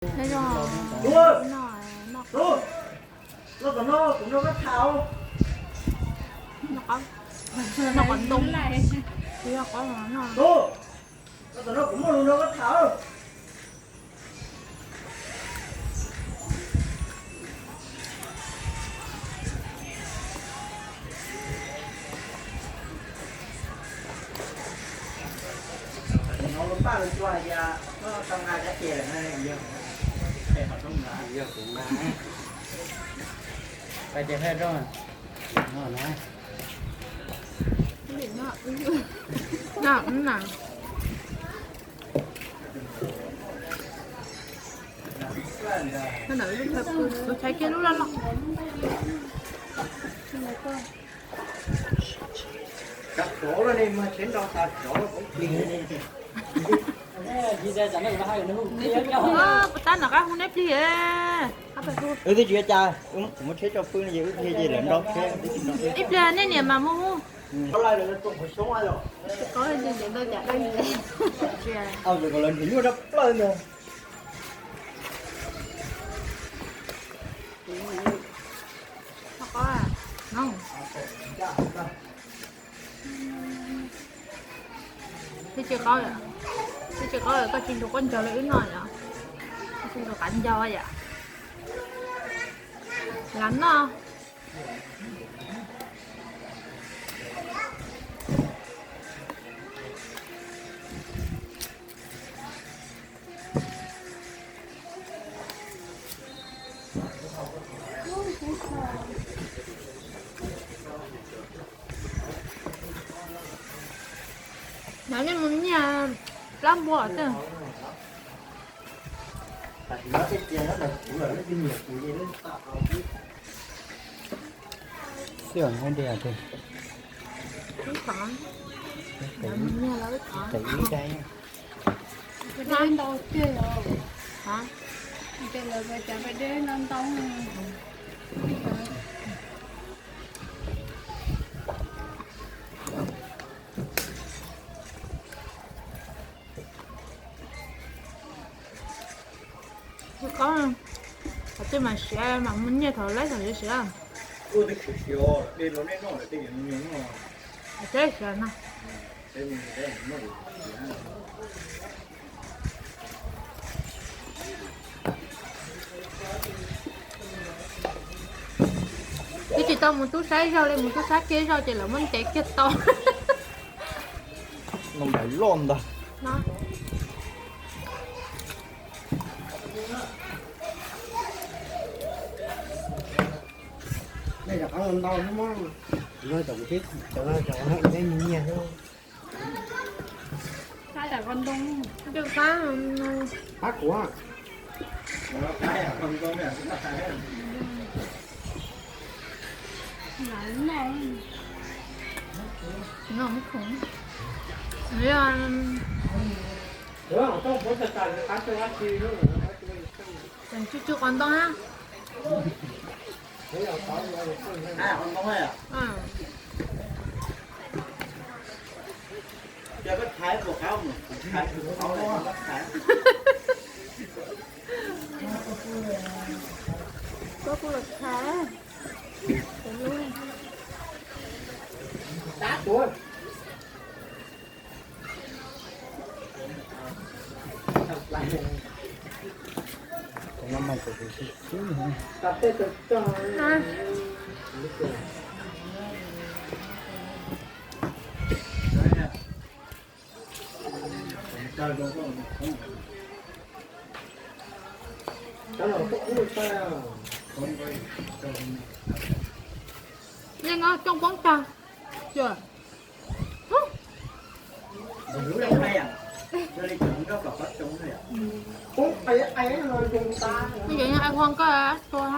Noj, noj, noj qos ntoo, noj qos ntoo. Kuv tshais kiag lub loj loj. Puas tab nram qab hu neb plig? Wb twb tsis ua cas, kuv muab tsheb tso pw no ces wb plig ces lawv nrau tsheb. Ib pliag nej niam mas mus hu. Lawv nrhiav nyuaj rau plaws ntag. Thiab tsis qaub, thiab tsis qaub koj tsis nrug koj ncaug li wb noj yom. Koj tsis nrug qav ncaug yom. Lam noj. Nov nej mus nyiag plab npua xwb. Xib hawm hab de tes ib dai. Ntau tiag os. Hab, ces lawv cas peb deb ntau ntau. Qhov twg mas siav mas mus nyiag thaum laib thaum siav siav. Siav no. Twb tsis tau mus tub sab zaug li, mus tub sab kiag zaug ces lawv muab ntes kiag tau. Noj npaim loj ntag. Nej rov qab ntau xwb mas, no cov kuv twb cov no cov no ib leeg nyiag xwb. Qab kuv. Tseem tsw tsw qos ntoo na. Koj kuj los thaij. Yeej coob poob tag. Ua koj tua.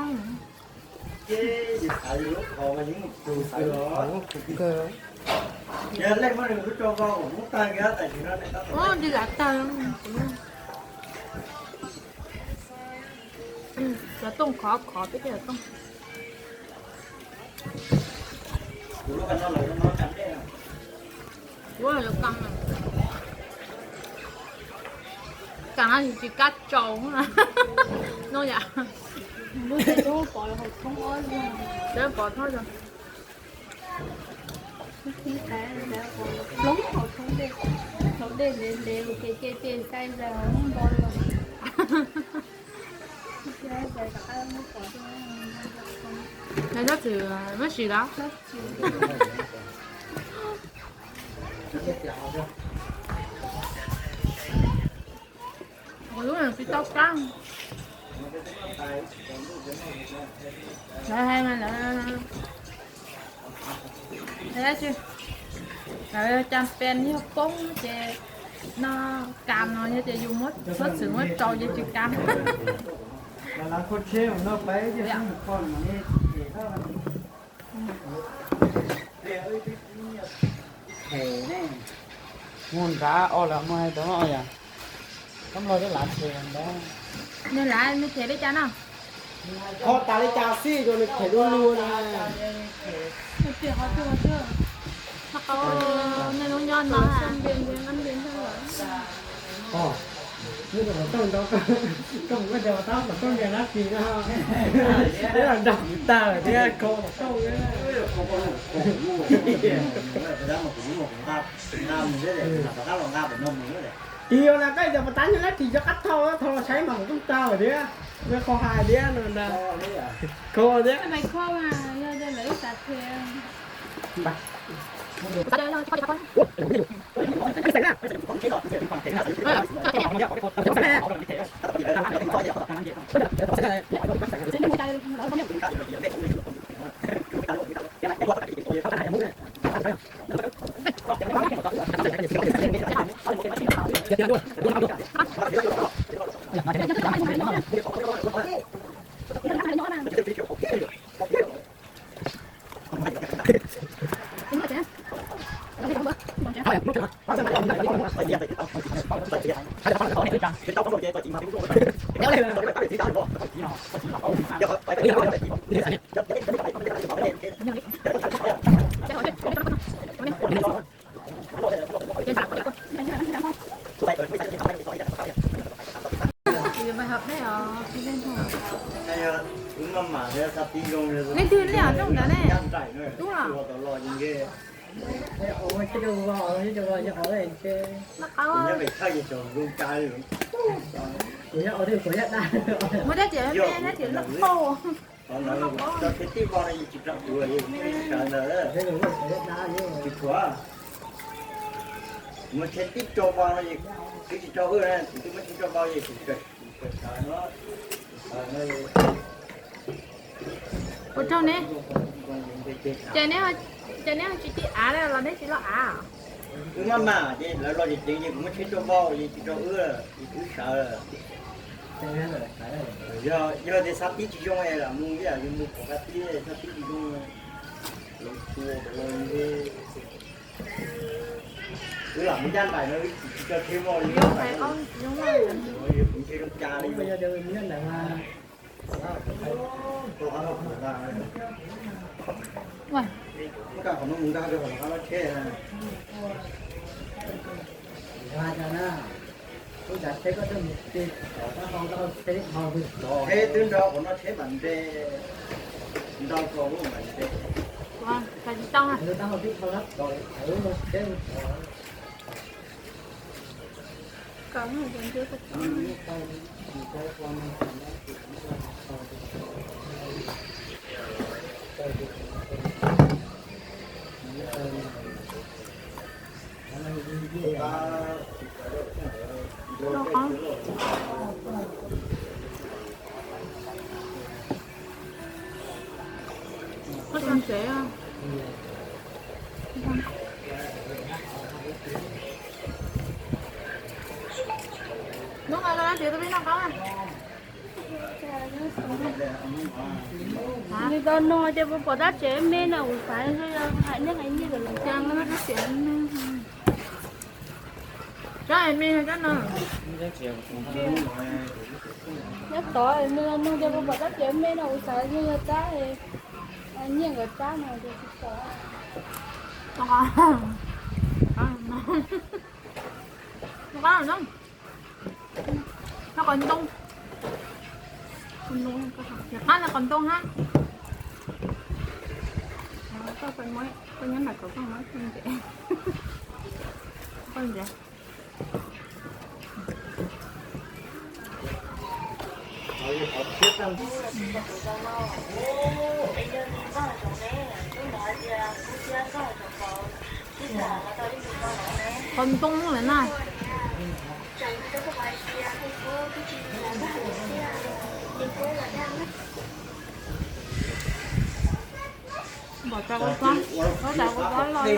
Ua ntsis lam tawg. Cov tooj khov khov peb cov tooj. Kuv lub qos no lawv no cam dej. Kuv lub qos no. Tsis kab tsau no yom. Pov thob. Hloov hauv thoob dej, hauv dej ntev ntev ces ces ces sai zais hauv npo los. Nyob txwm muab sim los. Kuv lub tsis tau kab. Lawv hais mas lawv, lawv cas pes yog poob ces no, kam no yog tias yus muab txhob txwm muab rau ces tsis kam. Muag nrad o lawm muag hais tau no yom. Koj mloog twb lav them ntawd. Nws lav nws them li cas no? Kho tas li cas xij rau nws them dua lug na. Nws lub nyob no. Koj mus koj cov pov tauj nrog koj, koj mus koj cov pov tauj kom koj nrhiav dab tsi no. Nrog kuv tag thiab kho pov tauj. Tis yog na koj cov pov tauj nyob dab tsi cov qab thau, thau los saib mas kuv tag lawm thiab. Kho hais thiab no na. Kho thiab. Leej twg nej nyob rau ntawd ne? Tub los? Muaj dab tsi me dab tsi loj paug. Muaj tsheb tib vog no yus tsis rau kuv, yus tsis sawv ntawd. Tsis tshuav. Muaj tsheb tib rau vog no yus twb tsis rau wb, kuv twb muab tsheb rau vog yus tsis sawv no. Ua tsaug ne. Ces neb, ces neb tsis tiv av los neb tsis loj av? Wb maj mam ces lawv los ceev ceev ces kuv muab tsheb rau vog ces tsis rau wb, ces kuv sawv. Yog, yog tias xav tib tsis zoo es lam mus ib yam yus mus pom qab tib, xav tib tsis zoo los tua los nte. Wb lam mus ncaj nraim no wb tsis tso tsheb vog li, kuv ntshe zoo cas li. Qhov no mus nkag rau qhov no tsheb. Tsheb twb nrau qhov no tsheb mam nte, ntau tso lub mam nte. Koj txog tsev. Hnub no los tsev tus peb noj qab. Nws tau no ces puas pom dab tsev me no kuv xav hais nej hais nyiaj lawm. Tsob me tsob no. Nyob tod nws no ces puas pom dab tsev me no kuv xav yog tsab, nyiaj nkawd tsab no ces tsis pom. Qab no. Noj qos ntoo. Qab noj qos ntoo hab. Qos ntoo lawm na. Npam tas ua pob, ua tas ua pob loj loj.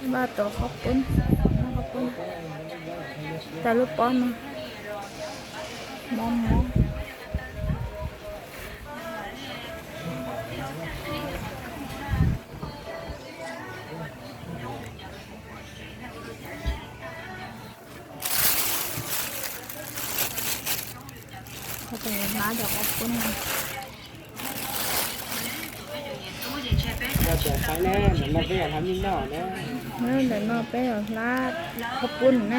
Npaj tau qhov pub, qhov pub tas lub pob no, mob mob. Hlab cov qhov pub no. Ntawm no peb yuav hlab qhov pub no na.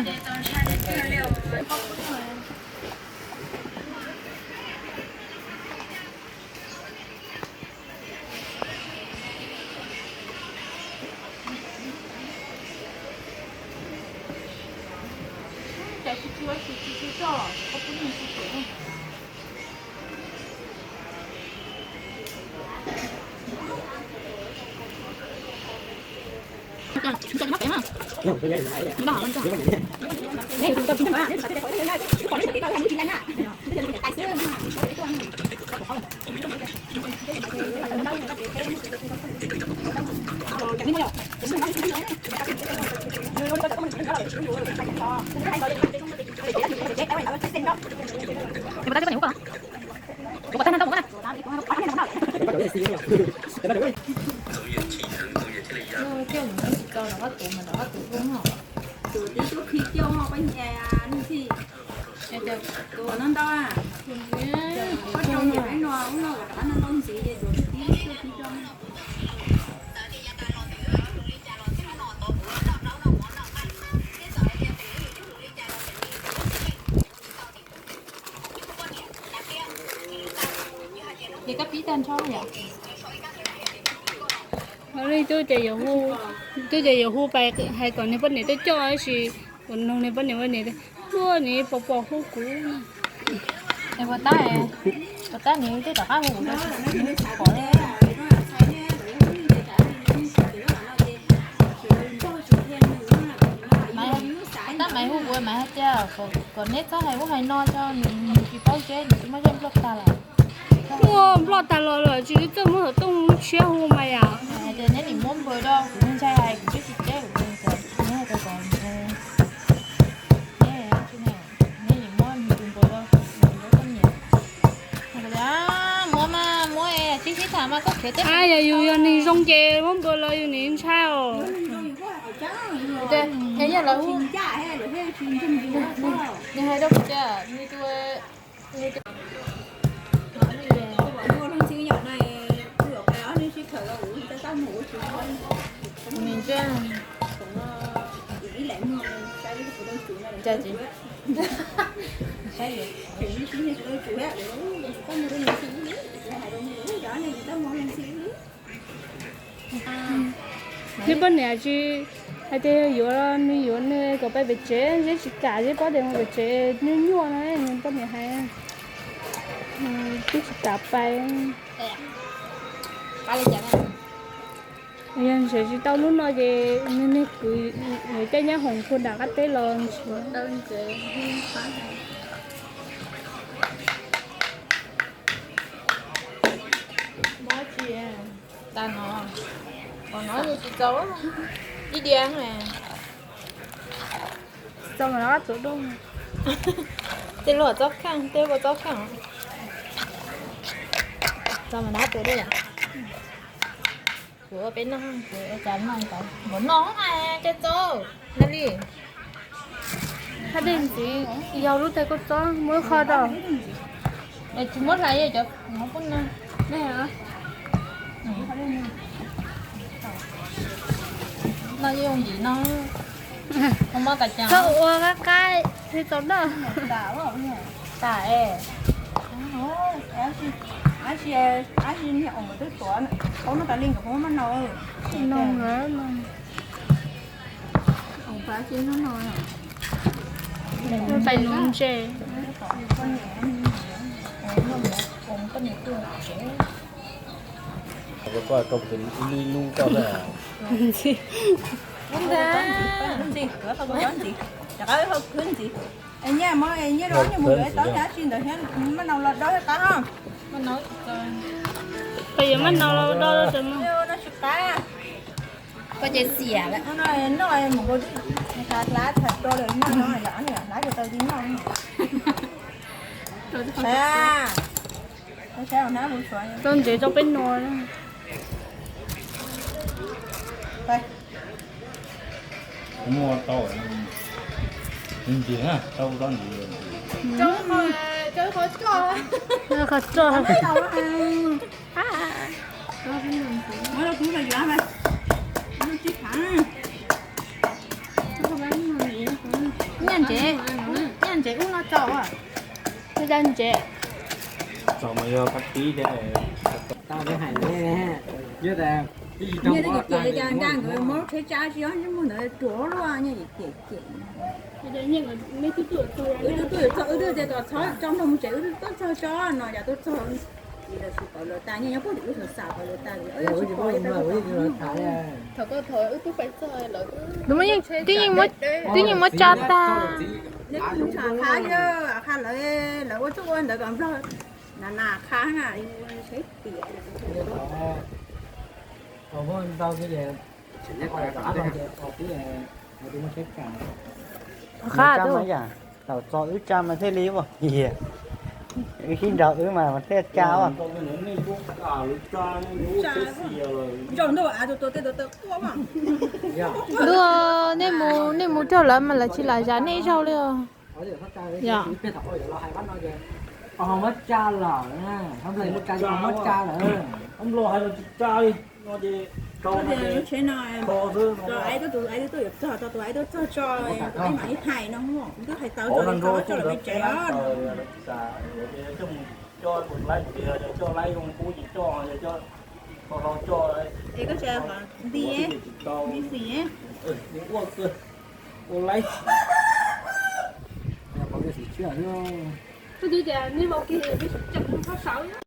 Tus tib tub khi coj pab nyias nws txhij. Tus no ntau, koj rau nyiam peb no ub no rov qab no ntau ntxiv ces tus tib tub khi coj. Ces koj pib tag nrho yom? Tub ces yuav hu, tub ces yuav hu pais hais kom nws poj niam tuaj coj tab sis kuv nug nws poj niam, poj niam tias, luag nws pom pom hu kuv. Es puas tab, puas tab nws twb rov qab hu kuv, puas tab Maiv hu kuv, Maiv hais tias kom neb txhob hais ub hais no, nws tsis paub seb nws twb muab zaj nploj tag los. Muab nploj tag los lawm tsis txawj muab xov tooj lub tshiab hu mas yom. Hais tias neb nim muab npawb rau kuv, ntshai hais kuv twb tsis teb kuv, neb hais tias kom neb, neb nim muab tus npawb rau kuv, kuv lub poj niam. Muab mas muab, sib sib tham mas koj khiav teb. Yog yus yog neeg zoo ces muab npawb los yus nim ntshai os. Yog lawv hu, nws hais rau kuv tias nws tus Neb poj niam tsis hais tias yog yuav los nws yuav nws kom pais pem tsev, Zeb tsis kam, Zeb paub tias mus pem tsev nyuaj nyuaj no, nws poj niam hais, twb tsis kam pais. Yog nrhiav tsis tau hnub no ces nws niag kwv yuav caij nyab hoom pua nram qab teb los nrhiav. Tas no, qhov no yus tsis txaus, ib diav tsis txaus mas rov qab tuav dua. Tej luag txob kheej, tej ua txob kheej. Txaus mas rov qab tuav dua yom. Kuv ua peb noj, kuv ua cas noj tau. Npaum no mas cov txob, noj li. Hab dej ntxiv, yog lub tais kua txob muab qho rau. Tsis muab hlais cov no. No yeej yim no, txhob ua qab qab thiaj txaus noj. Tas es. Ab tsi, ab tsi niag oom twb tuav, thaum no tas li nkawd puas muab noj. Noj, noj. Pais nuv ntses. Ntxim. Nyiaj mog, nyiaj rau nyiaj mus yuav tau ab tsi ntawd thiab, maj nau los do thiab qab. Koj yuav maj nau los do los tsis mog. Koj ces xiam lawm. Noj mus hlab tham rau lawm, noj no yom, hlab tsis tau li noj. Tau ntsev rau peb nua. Muaj tau ntsis na, tau tau ntsis. Qhov roj. Nyiaj ntsev, nyiaj ntsev ub no tso. Ntsev. Txog mas yog kab tib thiab. Tau li hais li. Nyiaj tib cem li cas nkag nkawd muab tsheb tsa tsis ob ntsej muag ntawd ruam luaj, nyiaj cem cem. Wb twb tuaj yuav txog, wb twb tias kom txhob tso nrog mus tsev, wb twb tuaj txog tso no yam tuaj txog. Tsis pom lawv tas, nyiaj nyob puag tim lub xov xav pom lawv tas, tsis pom li tas. Thaum koj thaum wb twb pais txog lawv twb, twb yeej muab tsa tag. Nej kuj mus tsham qha yog qha lawv, lawv ua txuj ua ntawd kom nplog na na qha na, seb tias. Qha tau yam tau txog wb tsa mas thiaj li ua. Wb sib nrog wb mas thiaj tsa ua. Ntuj, nej mus, nej mus raug lawv mas lawv tsis lam zam nej ib zaug li os. Yog. Muab tsa lawm, muab tsa lawm. Lub tsheb no, tus aib tuaj, tus aib tuaj yuav txog, tau tus aib tuaj txog tso, tus aib mam li hais no, twb hais tau tso, tso lawm peb tsev os. Coj laib, coj laib zoo kub ces coj, coj hlau coj. Es koj tsa nti, nti xim, ua laib. Koj twb tias nej vau kiag peb tseem tseem txhob sawv.